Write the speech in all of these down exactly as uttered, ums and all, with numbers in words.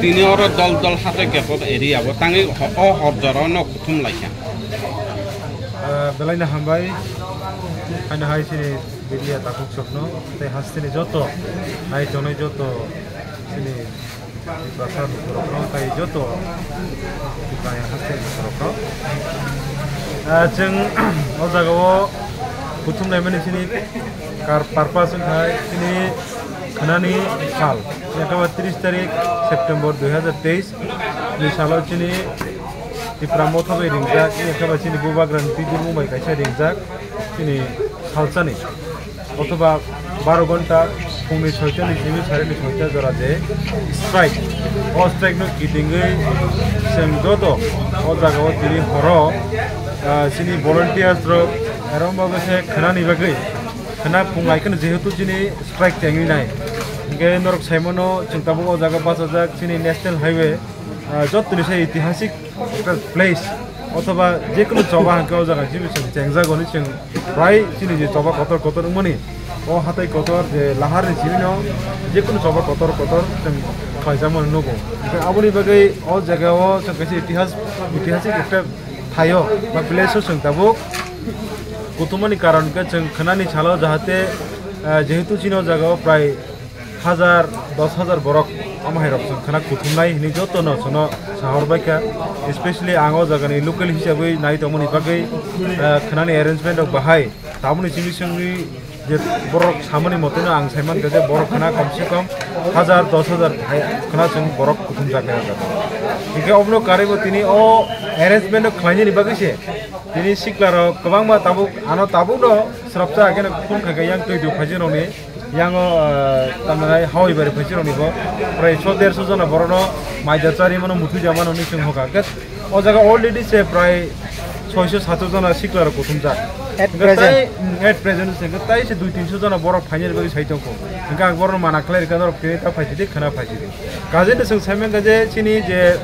Tini oro dol dol hatai kepot area bo tangwi ho-, o hor jora no kuthum laikha. Ah, belai no hambai. Haino hai chini media takhuk sokno tei hasteni joto nai tongnai joto chini Tiprasa lukurokno tei joto Tipraya hasteni lukurokno. Ah, chwng o jagao kuthum laimani chini kar purpose wngkha chini khanani sal, ekaba tris tarik September dui hazar teis ni salo chini Tipra Motha bai ringjak, ekaba chini Bubagrani Twidir mung bai kaisa ringjak chini salsani, othoba baro ghonta phungni soita ni simi sareni soita jora je strike, o strike no kitingwi chwng joto o jagao tini horo, ah, chini volunteers rok, aro wngba khe khanani bagwi khana phung hai kheno jehetu chini strike tengwi nai. Hingke norok saimano chwng tabuk o jaga bachajak chini national highway, ah, jottoni se itihasik ekta place othoba jekunu choba hingke o jaga chini chwng chengjago hinwi chwng bai chini je choba kotor kotor wngmani o hatai kotor je laharni chini no jekunu choba kotor kotor chwng khlaijakmani nugo. Hingke aboni bagwi o jagao chwng kaisa itihas, itihasik ekta thaio ba place o chwng tabuk kuthumani karon khe chwng khanani salo jahate, ah, jehetu chini o jagao prai hajar, dos hajar borok omo hai rok chwng khana kuthumnai hinwi jotono chwngno sahor baikha, especially ang o jagani local hisabwi nai tongmani bagwi, ah, khanani arrangement rok bahai tamoni simi simi je borok samani moteno ang saimankha je borok khana kom se kom hajar, dos hajar hai khana chwng borok kuthumjaknai o jaga. Hingke obono karwi bo tini o arrangement rok khlainani bagwi se tini sikla rok kwbangma tabuk ano tabukno srapsa haikhe no phone khaikha yang twi twi phaising rokni. Yango, ah, tamni hai hawai bari phaising rokni bo prai so derso jona borokno maida chari mano, muthui ja mano hinwi chwng hoka. Hwnkhe o jaga already se prai soiso sato jona sikla rok kuthumjak. At present? Tai, mm, at present se hwnkhe tai se dui tinso jona borok phainani bagwi sai tongkho. Hwnkhe ang borokno mana khlai rwkha, norok tini ta phaisidi, khwna phaisidi. Kaje de chwng sai mankha je chini je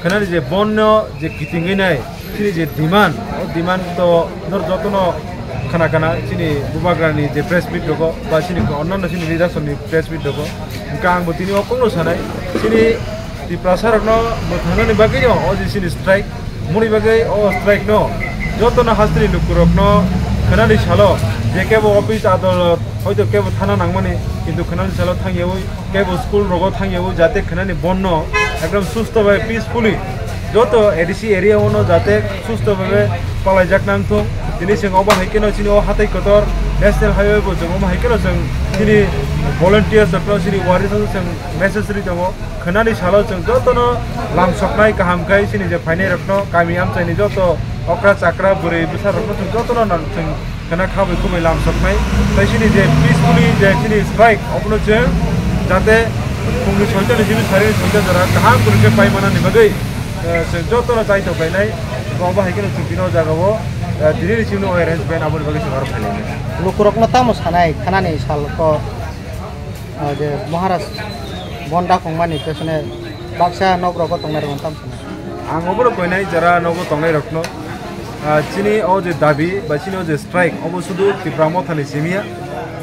khwnani je bonno je kitingwi nai, chini je demand, o demand to nor jotono khana khana chini bubagrani je press meet rogo ba chini onnanno chini leaders ni press meet rogo. Hwnkhe ang bo tini o kokno sanai, chini Tiprasa rokno mwthangnani bagwi no o je chini strike, moni bagwi o strike no jotono hasteni lukurokno khwnani salo je kebo office adolot hoito kebo thana nangmani, kintu khwnani salo thangyawi kebo school rogo thangyawi jate khwnani bonno ekdom susto bai peacefully joto A D C area ono jate susto bai palaijak nang thung. Tini chwng obo hai kheno chini o hatai kotor national highway bo chwng omo hai kheno chwng chini volunteers rokno chini waris rokno chwng message ri tongo. Khwnani salo chwng jotono lam soknai kaham khai chini je phainai rokno kami amchaini joto okra chakra bwrwi bwsa rokno chwng jotono nang chwng khwna khabai khumui lam soknai. Tai chini je peacefully je chini strike obono chwng jate phungni soita ni simi sari soita jora kaham kwrwngkhe pai manani bagwi, eh, chwng jotono chai tok khainai. Obo hai kheno chwng tini o jagao, eh, tini ni simi o arrangement aboni bagwi chwng aro khainai. Lukurokno tamo sanai khwnani sal ko? O je Maharaj bon dakhongmani pesone baksa nok rogo tongnai rok tam sini. Ang obono koinai jara nogo tongnai rokno, ah, chini o je dabi ba chini o je strike obo sudu Tipra Mothani simiya,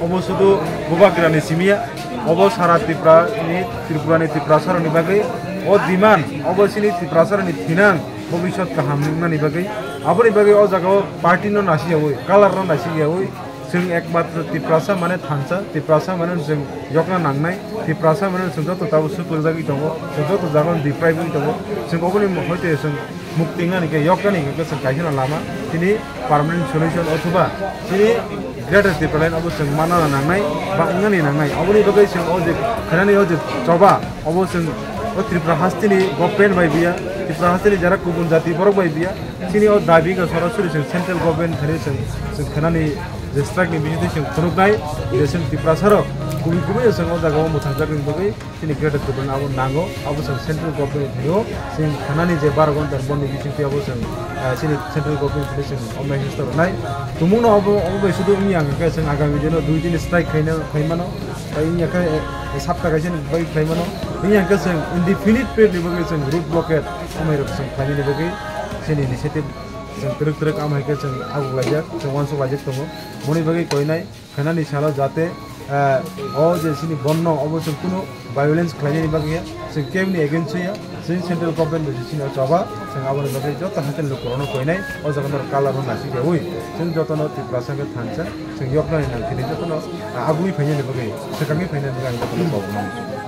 obo sudu Bubagrani simiya, obo sara Tipra ni, Tripura ni Tiprasa rokni bagwi o demand obo chini Tiprasa rokni thinang bobisot kaham wngnani bagwi, aboni bagwi o jaga o party no nasiyawi, color no nasiyawi, Chwng ekmatro Tiprasa mane thansa, Tiprasa mane chwng yokna nangnai, Tiprasa mane chwng joto tabuk suklwk jagwi tongo, chwng joto jagao deprive wngwi tongo. Chwng oboni mo-, hoite chwng mukti wngnani khe, yoknani hwnkhe chwng kaisa lama, chini permanent solution othoba chini Greater Tipraland obo chwng manna nangnai, ba wngnani nangnai. Oboni bagwi chwng o je khainani o je choba, obo chwng o Tripura hasteni government bai biya, Tripura hasteni jara kubun jati borok bai biya, chini o dabi wngkha sorasori chwng central government thani chwng, chwng khainani je strike ni bisingtwi chwng phunuknai, je chwng Tiprasa rok kubui kubui chwng o jaga o mwthangjak ni bagwi chini Greater Tipraland abo nango, abo chwng central government ni thani o chwng khainani je baro ghonta ni bond ni bisingtwi abo chwng, ah, chini central government thani chwng o message to rwnai. Tumungno obo, obo bai sudu wngya hwnkhe chwng agami dino dui din strike khaina, khaimano, tei wngya khe, eh, sapta kaisa ni bagwi khaimano, wngya hwnkhe chwng indefinite period ni bagwi chwng road blockade, amai rok chwng khainani bagwi chini initiative chwng twrwk twrwk amai khe chwng aguklaijak, chwng uansuk laijak tongo. Moni bagwi koinai khainani salo jate Ah, o je chini bonno obo chwng kunu violence khlainani bagwi ya, chwng kebni against ya, chwng central government bai chini o choba, chwng aboni bagwi joto haikhe lukurokno koinai, o jaga norok colour rw naisik yaui, chwng jotono Tiprasa khe thansa, chwng yoknani nangkhe jotono, ah, agwi phainani bagwi, swkangwi phainani bagwi ang jotono kok mano.